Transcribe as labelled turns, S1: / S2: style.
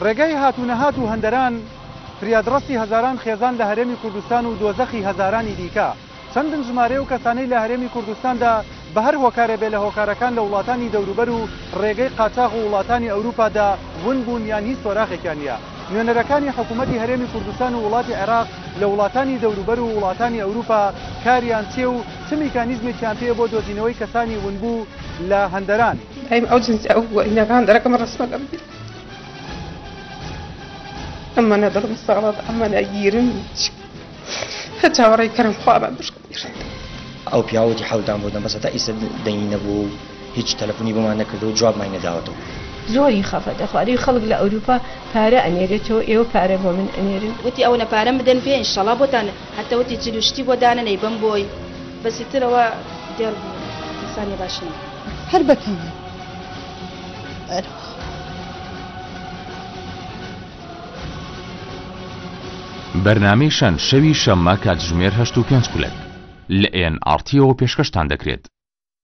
S1: ڕێگای هات و نەهات و هەندەران فریادڕەسی هەزاران خێزان لە هەرێمی کوردستان و دۆزەخی هەزارانی دیکە. چەندن ژمارەی ئەو کەسانەی لە هەرێمی کوردستاندا بە هەر هۆکارێ بێ لە هۆکارەکان لە وڵاتانی دەوروبەر و ڕێگەی قاچاغ و وڵاتانی ئەوروپادا ون بوون یان هیچ سۆراخێکیان نییە. نوێنەرەکانی حکوومەتی هەرێمی کوردستان و وڵاتی عێراق لە وڵاتانی دەوروبەر و وڵاتانی ئەوروپا کاریان چییە و چ میکانیزمێکیان پێیە بۆ دۆزینەوەی کەسانی ونبوو لە هەندەران؟
S2: دایم ئەو جنسی ئەو بووە ئینەکان دەرەکەم ڕەسمەکەم بی ئەمەنە دڵم ساڵات ئەمەنە گیرم هەر چاوەڕێی کەرم خوا بە بشکم
S3: ئەو پیاوە وتی حەوتان بۆ دەم بەس هەتا ئیسە دەنگی نەبوو و هیچ تەلەفونی بۆمان نەکردەوە و جوابمانی نەداوەتەوە.
S4: زۆری خەفەتە خواری خەڵک لە ئەوروپا پارە ئەنێرێتەوە ئێوە پارە بۆ من ئەنێرن.
S5: وتی ئەونە پارەم بدەن پێ ئینشەڵا بۆتان حەتە وتی جل و شتی بۆ دانەنێی بەم بۆی بەس ئیتر ئەوە دێڕ بوو ئینسانی باش نیە.
S6: هەر بە تەنیا ئەرخ.
S7: بەرنامەی شەن شەوی شەممە کاتژمێر 8 و پێنج خولەک لە ئێن ئاڕ تیەوە پێشکەشتان دەکرێت.